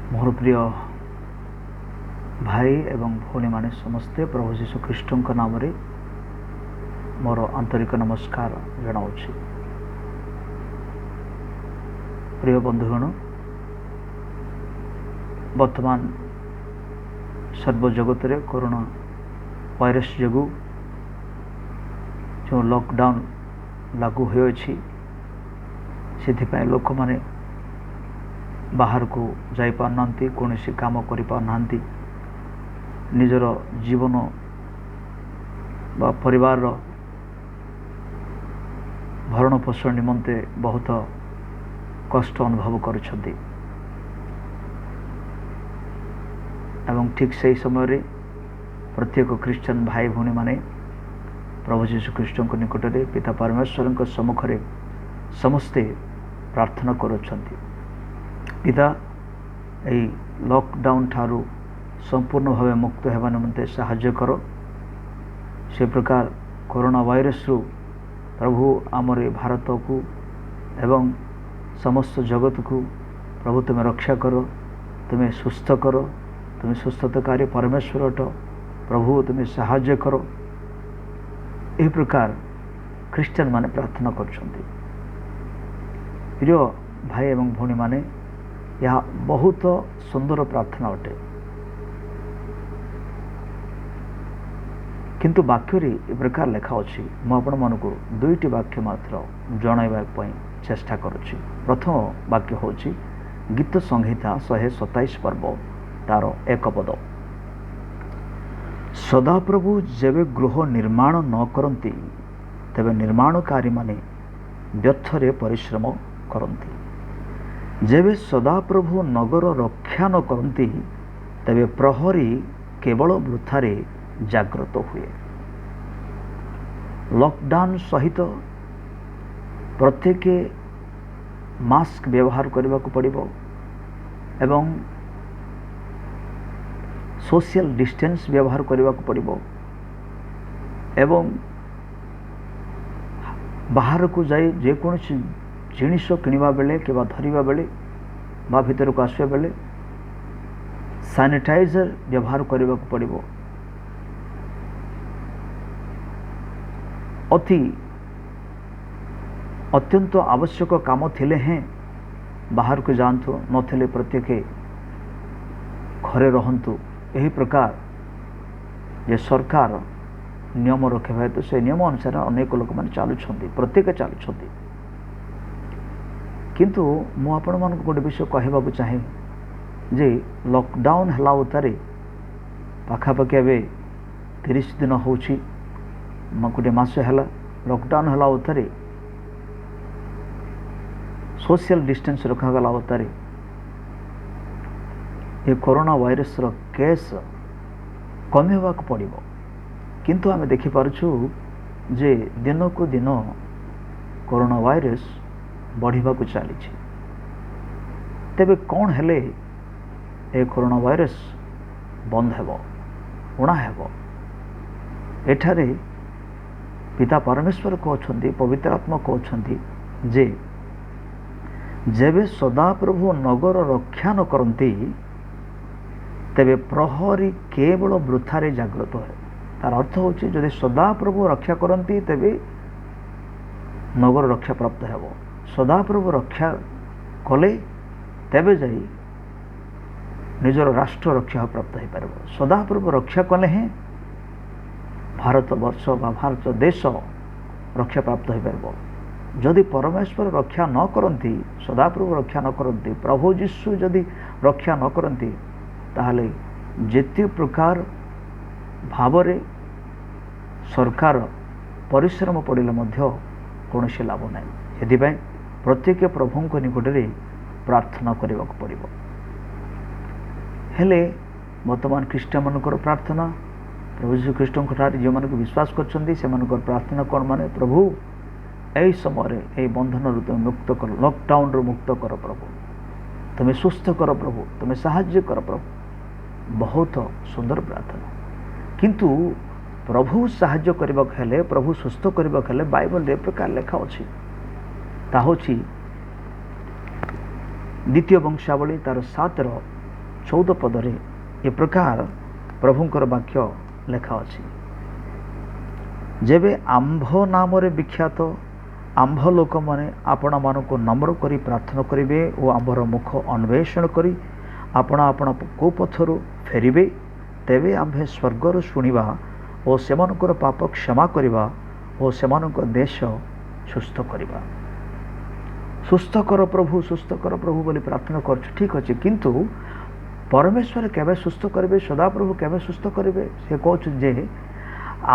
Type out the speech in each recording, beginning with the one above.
ମୋର ପ୍ରିୟ ଭାଇ ଏବଂ ଭଉଣୀମାନେ ସମସ୍ତେ, ପ୍ରଭୁ ଯୀଶୁ ଖ୍ରୀଷ୍ଟଙ୍କ ନାମରେ ମୋର ଆନ୍ତରିକ ନମସ୍କାର ଜଣାଉଛି। ପ୍ରିୟ ବନ୍ଧୁଗଣ, ବର୍ତ୍ତମାନ ସର୍ବଜଗତରେ କରୋନା ଭାଇରସ୍ ଯୋଗୁଁ ଯେଉଁ ଲକଡାଉନ୍ ଲାଗୁ ହୋଇଅଛି, ସେଥିପାଇଁ ଲୋକମାନେ ବାହାରକୁ ଯାଇପାରୁନାହାନ୍ତି, କୌଣସି କାମ କରିପାରୁନାହାନ୍ତି। ନିଜର ଜୀବନ ବା ପରିବାରର ଭରଣ ପୋଷଣ ନିମନ୍ତେ ବହୁତ କଷ୍ଟ ଅନୁଭବ କରୁଛନ୍ତି ଏବଂ ଠିକ୍ ସେହି ସମୟରେ ପ୍ରତ୍ୟେକ ଖ୍ରୀଷ୍ଟିଆନ ଭାଇ ଭଉଣୀମାନେ ପ୍ରଭୁ ଯୀଶୁ ଖ୍ରୀଷ୍ଟଙ୍କ ନିକଟରେ, ପିତା ପରମେଶ୍ୱରଙ୍କ ସମ୍ମୁଖରେ ସମସ୍ତେ ପ୍ରାର୍ଥନା କରୁଛନ୍ତି, ପିତା, ଏହି ଲକଡାଉନ୍ ଠାରୁ ସମ୍ପୂର୍ଣ୍ଣ ଭାବେ ମୁକ୍ତ ହେବା ନିମନ୍ତେ ସାହାଯ୍ୟ କର। ସେ ପ୍ରକାର କରୋନା ଭାଇରସରୁ ପ୍ରଭୁ ଆମର ଏ ଭାରତକୁ ଏବଂ ସମସ୍ତ ଜଗତକୁ ପ୍ରଭୁ ତୁମେ ରକ୍ଷା କର, ତୁମେ ସୁସ୍ଥ କର। ତୁମେ ସୁସ୍ଥତାକାରୀ ପରମେଶ୍ୱର ଅଟ ପ୍ରଭୁ, ତୁମେ ସାହାଯ୍ୟ କର। ଏହି ପ୍ରକାର ଖ୍ରୀଷ୍ଟିଆନ ମାନେ ପ୍ରାର୍ଥନା କରୁଛନ୍ତି। ପ୍ରିୟ ଭାଇ ଏବଂ ଭଉଣୀମାନେ, ଏହା ବହୁତ ସୁନ୍ଦର ପ୍ରାର୍ଥନା ଅଟେ, କିନ୍ତୁ ବାକ୍ୟରେ ଏ ପ୍ରକାର ଲେଖା ଅଛି। ମୁଁ ଆପଣମାନଙ୍କୁ ଦୁଇଟି ବାକ୍ୟ ମାତ୍ର ଜଣାଇବା ପାଇଁ ଚେଷ୍ଟା କରୁଛି। ପ୍ରଥମ ବାକ୍ୟ ହେଉଛି ଗୀତ ସଂହିତା 127 ପର୍ବ ତାର 1 ପଦ। ସଦାପ୍ରଭୁ ଯେବେ ଗୃହ ନିର୍ମାଣ ନ କରନ୍ତି, ତେବେ ନିର୍ମାଣକାରୀମାନେ ବ୍ୟର୍ଥରେ ପରିଶ୍ରମ କରନ୍ତି। ଯେବେ ସଦାପ୍ରଭୁ ନଗର ରକ୍ଷା ନ କରନ୍ତି, ତେବେ ପ୍ରହରୀ କେବଳ ବୃଥାରେ ଜାଗ୍ରତ ହୁଏ। ଲକଡାଉନ୍ ସହିତ ପ୍ରତ୍ୟେକ ମାସ୍କ ବ୍ୟବହାର କରିବାକୁ ପଡ଼ିବ ଏବଂ ସୋସିଆଲ ଡିଷ୍ଟାନ୍ସ ବ୍ୟବହାର କରିବାକୁ ପଡ଼ିବ ଏବଂ ବାହାରକୁ ଯାଇ ଯେକୌଣସି ଜିନିଷ କିଣିବା ବେଳେ କିମ୍ବା ଧରିବା ବେଳେ ବା ଭିତରକୁ ଆସିବା ବେଳେ ସାନିଟାଇଜର ବ୍ୟବହାର କରିବାକୁ ପଡ଼ିବ। ଅତି ଅତ୍ୟନ୍ତ ଆବଶ୍ୟକ କାମ ଥିଲେ ହେଁ ବାହାରକୁ ଯାଆନ୍ତୁ, ନଥିଲେ ପ୍ରତ୍ୟେକ ଘରେ ରହନ୍ତୁ। ଏହି ପ୍ରକାର ଯେ ସରକାର ନିୟମ ରଖିବା ହେତୁ ସେ ନିୟମ ଅନୁସାରେ ଅନେକ ଲୋକମାନେ ଚାଲୁଛନ୍ତି, ପ୍ରତ୍ୟେକ ଚାଲୁଛନ୍ତି। କିନ୍ତୁ ମୁଁ ଆପଣମାନଙ୍କୁ ଗୋଟେ ବିଷୟ କହିବାକୁ ଚାହେଁ ଯେ ଲକଡାଉନ୍ ହେଲା ଉତ୍ତାରେ ପାଖାପାଖି ଏବେ 30 ଦିନ ହେଉଛି, ଗୋଟେ ମାସ ହେଲା ଲକଡାଉନ୍ ହେଲା ଉତ୍ତାରେ, ସୋସିଆଲ ଡିଷ୍ଟାନ୍ସ ରଖାଗଲା ଉତ୍ତାରେ ଏ କରୋନା ଭାଇରସର କେସ୍ କମିବାକୁ ପଡ଼ିବ। କିନ୍ତୁ ଆମେ ଦେଖିପାରୁଛୁ ଯେ ଦିନକୁ ଦିନ କରୋନା ଭାଇରସ ବଢ଼ିବାକୁ ଚାଲିଛି। ତେବେ କ'ଣ ହେଲେ ଏ କରୋନା ଭାଇରସ ବନ୍ଦ ହେବ, ଉଣା ହେବ? ଏଠାରେ ପିତା ପରମେଶ୍ୱର କହୁଛନ୍ତି, ପବିତ୍ର ଆତ୍ମା କହୁଛନ୍ତି ଯେ ଯେବେ ସଦାପ୍ରଭୁ ନଗର ରକ୍ଷା ନ କରନ୍ତି, ତେବେ ପ୍ରହରୀ କେବଳ ବୃଥାରେ ଜାଗ୍ରତ ହୁଏ। ତାର ଅର୍ଥ ହେଉଛି, ଯଦି ସଦାପ୍ରଭୁ ରକ୍ଷା କରନ୍ତି ତେବେ ନଗର ରକ୍ଷା ପ୍ରାପ୍ତ ହେବ। ସଦାପ୍ରଭୁ ରକ୍ଷା କଲେ ତେବେ ଯାଇ ନିଜର ରାଷ୍ଟ୍ର ରକ୍ଷା ପ୍ରାପ୍ତ ହୋଇପାରିବ। ସଦାପ୍ରଭୁ ରକ୍ଷା କଲେ ହିଁ ଭାରତବର୍ଷ ବା ଭାରତ ଦେଶ ରକ୍ଷା ପ୍ରାପ୍ତ ହୋଇପାରିବ। ଯଦି ପରମେଶ୍ୱର ରକ୍ଷା ନ କରନ୍ତି, ସଦାପ୍ରଭୁ ରକ୍ଷା ନ କରନ୍ତି, ପ୍ରଭୁ ଯୀଶୁ ଯଦି ରକ୍ଷା ନ କରନ୍ତି, ତାହେଲେ ଯେତେ ପ୍ରକାର ଭାବରେ ସରକାର ପରିଶ୍ରମ ପଡ଼ିଲେ ମଧ୍ୟ କୌଣସି ଲାଭ ନାହିଁ। ସେଥିପାଇଁ ପ୍ରତ୍ୟେକ ପ୍ରଭୁଙ୍କ ନିକଟରେ ପ୍ରାର୍ଥନା କରିବାକୁ ପଡ଼ିବ। ହେଲେ ବର୍ତ୍ତମାନ ଖ୍ରୀଷ୍ଟିଆନମାନଙ୍କର ପ୍ରାର୍ଥନା, ପ୍ରଭୁ ଯୀଶୁ ଖ୍ରୀଷ୍ଟଙ୍କ ଠାରେ ଯେଉଁମାନଙ୍କୁ ବିଶ୍ୱାସ କରିଛନ୍ତି ସେମାନଙ୍କର ପ୍ରାର୍ଥନା କ'ଣ? ମାନେ ପ୍ରଭୁ, ଏହି ସମୟରେ ଏହି ବନ୍ଧନରୁ ତୁମେ ମୁକ୍ତ କର, ଲକଡାଉନରୁ ମୁକ୍ତ କର ପ୍ରଭୁ, ତୁମେ ସୁସ୍ଥ କର ପ୍ରଭୁ, ତୁମେ ସାହାଯ୍ୟ କର ପ୍ରଭୁ। ବହୁତ ସୁନ୍ଦର ପ୍ରାର୍ଥନା। କିନ୍ତୁ ପ୍ରଭୁ ସାହାଯ୍ୟ କରିବାକୁ ହେଲେ, ପ୍ରଭୁ ସୁସ୍ଥ କରିବାକୁ ହେଲେ ବାଇବଲରେ ଏ ପ୍ରକାର ଲେଖା ଅଛି। ତାହା ହେଉଛି ଦ୍ୱିତୀୟ ବଂଶାବଳୀ ତାର 7ର 14 ପଦରେ ଏ ପ୍ରକାର ପ୍ରଭୁଙ୍କର ବାକ୍ୟ ଲେଖା ଅଛି, ଯେବେ ଆମ୍ଭ ନାମରେ ବିଖ୍ୟାତ ଆମ୍ଭ ଲୋକମାନେ ଆପଣମାନଙ୍କୁ ନମ୍ର କରି ପ୍ରାର୍ଥନା କରିବେ ଓ ଆମ୍ଭର ମୁଖ ଅନ୍ୱେଷଣ କରି ଆପଣା ଆପଣା କୁପଥରୁ ଫେରିବେ, ତେବେ ଆମ୍ଭେ ସ୍ୱର୍ଗରୁ ଶୁଣିବା ଓ ସେମାନଙ୍କର ପାପ କ୍ଷମା କରିବା ଓ ସେମାନଙ୍କ ଦେଶ ସୁସ୍ଥ କରିବା। ସୁସ୍ଥ କର ପ୍ରଭୁ, ସୁସ୍ଥ କର ପ୍ରଭୁ ବୋଲି ପ୍ରାର୍ଥନା କରୁଛୁ, ଠିକ୍ ଅଛି, କିନ୍ତୁ ପରମେଶ୍ୱର କେବେ ସୁସ୍ଥ କରିବେ? ସଦାପ୍ରଭୁ କେବେ ସୁସ୍ଥ କରିବେ? ସେ କହୁଛନ୍ତି ଯେ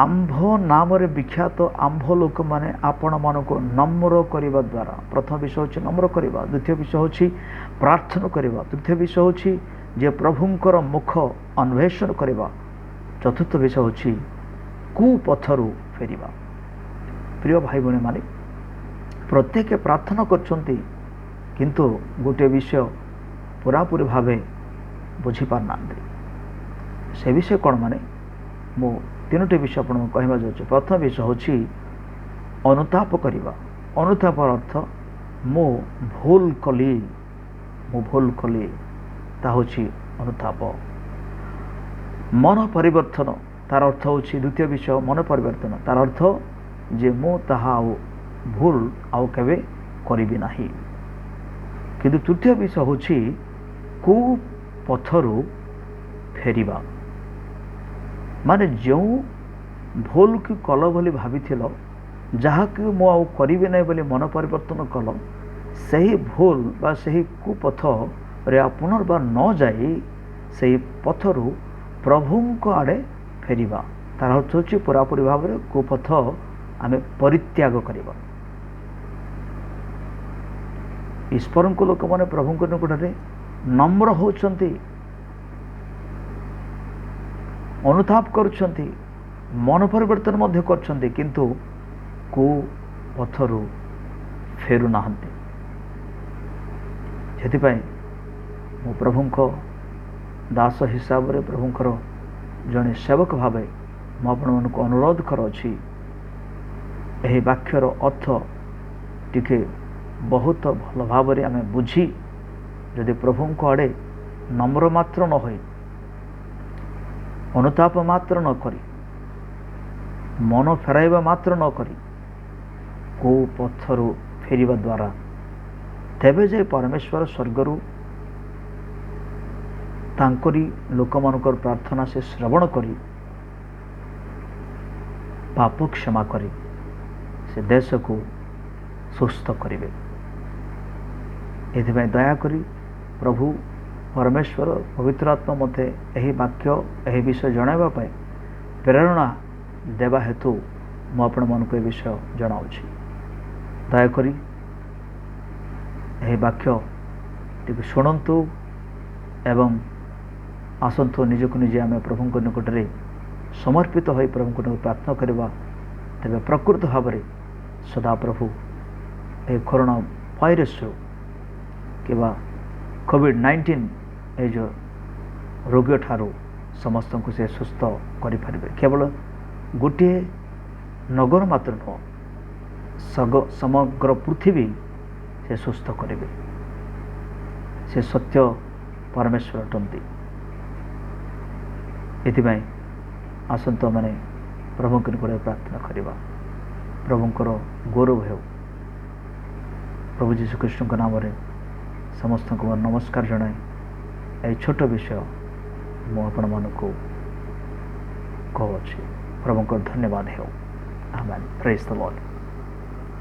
ଆମ୍ଭ ନାମରେ ବିଖ୍ୟାତ ଆମ୍ଭ ଲୋକମାନେ ଆପଣମାନଙ୍କୁ ନମ୍ର କରିବା ଦ୍ୱାରା। ପ୍ରଥମ ବିଷୟ ହେଉଛି ନମ୍ର କରିବା, ଦ୍ୱିତୀୟ ବିଷୟ ହେଉଛି ପ୍ରାର୍ଥନା କରିବା, ତୃତୀୟ ବିଷୟ ହେଉଛି ଯେ ପ୍ରଭୁଙ୍କର ମୁଖ ଅନ୍ୱେଷଣ କରିବା, ଚତୁର୍ଥ ବିଷୟ ହେଉଛି କୁପଥରୁ ଫେରିବା। ପ୍ରିୟ ଭାଇ ଭଉଣୀମାନେ, ପ୍ରତ୍ୟେକ ପ୍ରାର୍ଥନା କରୁଛନ୍ତି, କିନ୍ତୁ ଗୋଟିଏ ବିଷୟ ପୁରାପୁରି ଭାବେ ବୁଝିପାରୁନାହାନ୍ତି। ସେ ବିଷୟ କ'ଣ? ମାନେ ମୁଁ ତିନୋଟି ବିଷୟ ଆପଣଙ୍କୁ କହିବା ଯାଉଛି। ପ୍ରଥମ ବିଷୟ ହେଉଛି ଅନୁତାପ କରିବା। ଅନୁତାପର ଅର୍ଥ ମୁଁ ଭୁଲ କଲି, ମୁଁ ଭୁଲ କଲି, ତା ହେଉଛି ଅନୁତାପ। ମନ ପରିବର୍ତ୍ତନ, ତାର ଅର୍ଥ ହେଉଛି ଦ୍ୱିତୀୟ ବିଷୟ ମନ ପରିବର୍ତ୍ତନ। ତାର ଅର୍ଥ ଯେ ମୁଁ ତାହା ଆଉ ଭୁଲ ଆଉ କେବେ କରିବି ନାହିଁ। କିନ୍ତୁ ତୃତୀୟ ବିଷୟ ହେଉଛି କୁପଥରୁ ଫେରିବା। ମାନେ ଯେଉଁ ଭୁଲକୁ କଲ ବୋଲି ଭାବିଥିଲ, ଯାହାକୁ ମୁଁ ଆଉ କରିବି ନାହିଁ ବୋଲି ମନ ପରିବର୍ତ୍ତନ କଲ, ସେହି ଭୁଲ ବା ସେହି କୁପଥରେ ଆଉ ପୁନର୍ବାର ନ ଯାଇ ସେହି ପଥରୁ ପ୍ରଭୁଙ୍କ ଆଡ଼େ ଫେରିବା। ତାର ଅର୍ଥ ହେଉଛି ପୁରାପୁରି ଭାବରେ କୁପଥ ଆମେ ପରିତ୍ୟାଗ କରିବା। ଈଶ୍ୱରଙ୍କ ଲୋକମାନେ ପ୍ରଭୁଙ୍କ ନିକଟରେ ନମ୍ର ହେଉଛନ୍ତି, ଅନୁତାପ କରୁଛନ୍ତି, ମନ ପରିବର୍ତ୍ତନ ମଧ୍ୟ କରୁଛନ୍ତି, କିନ୍ତୁ କୁପଥରୁ ଫେରୁନାହାନ୍ତି। ସେଥିପାଇଁ ମୁଁ ପ୍ରଭୁଙ୍କ ଦାସ ହିସାବରେ, ପ୍ରଭୁଙ୍କର ଜଣେ ସେବକ ଭାବେ ମୁଁ ଆପଣମାନଙ୍କୁ ଅନୁରୋଧ କରୁଅଛି, ଏହି ବାକ୍ୟର ଅର୍ଥ ଟିକେ ବହୁତ ଭଲ ଭାବରେ ଆମେ ବୁଝି ଯଦି ପ୍ରଭୁଙ୍କ ଆଡ଼େ ନମ୍ର ମାତ୍ର ନ ହୋଇ, ଅନୁତାପ ମାତ୍ର ନ କରି, ମନ ଫେରାଇବା ମାତ୍ର ନ କରି କେଉଁ ପଥରୁ ଫେରିବା ଦ୍ୱାରା, ତେବେ ଯେ ପରମେଶ୍ୱର ସ୍ୱର୍ଗରୁ ତାଙ୍କରି ଲୋକମାନଙ୍କର ପ୍ରାର୍ଥନା ସେ ଶ୍ରବଣ କରି ପାପ କ୍ଷମା କରି ସେ ଦେଶକୁ ସୁସ୍ଥ କରିବେ। ଏଥିପାଇଁ ଦୟାକରି ପ୍ରଭୁ ପରମେଶ୍ୱର ପବିତ୍ର ଆତ୍ମା ମୋତେ ଏହି ବାକ୍ୟ, ଏହି ବିଷୟ ଜଣାଇବା ପାଇଁ ପ୍ରେରଣା ଦେବା ହେତୁ ମୁଁ ଆପଣମାନଙ୍କୁ ଏ ବିଷୟ ଜଣାଉଛି। ଦୟାକରି ଏହି ବାକ୍ୟ ଟିକେ ଶୁଣନ୍ତୁ ଏବଂ ଆସନ୍ତୁ ନିଜକୁ ନିଜେ ଆମେ ପ୍ରଭୁଙ୍କ ନିକଟରେ ସମର୍ପିତ ହୋଇ ପ୍ରଭୁଙ୍କ ନିକଟରେ ପ୍ରାର୍ଥନା କରିବା। ତେବେ ପ୍ରକୃତ ଭାବରେ ସଦାପ୍ରଭୁ ଏହି କରୋନା ଭାଇରସରୁ କିମ୍ବା କୋଭିଡ଼-19 ଏ ଯେଉଁ ରୋଗଠାରୁ ସମସ୍ତଙ୍କୁ ସେ ସୁସ୍ଥ କରିପାରିବେ। କେବଳ ଗୋଟିଏ ନଗର ମାତ୍ର ନୁହଁ, ସମଗ୍ର ପୃଥିବୀ ସେ ସୁସ୍ଥ କରିବେ। ସେ ସତ୍ୟ ପରମେଶ୍ୱର ଅଟନ୍ତି। ଏଥିପାଇଁ ଆସନ୍ତୁ ମାନେ ପ୍ରଭୁଙ୍କ ନିକଟରେ ପ୍ରାର୍ଥନା କରିବା। ପ୍ରଭୁଙ୍କର ଗୌରବ ହେଉ। ପ୍ରଭୁ ଯୀଶୁଖ୍ରୀଷ୍ଟଙ୍କ ନାମରେ ସମସ୍ତଙ୍କୁ ମୋର ନମସ୍କାର ଜଣାଏ। ଏହି ଛୋଟ ବିଷୟ ମୁଁ ଆପଣମାନଙ୍କୁ କହୁଅଛି। ପ୍ରଭୁଙ୍କର ଧନ୍ୟବାଦ ହେଉ। ଆମେନ୍। Praise the Lord.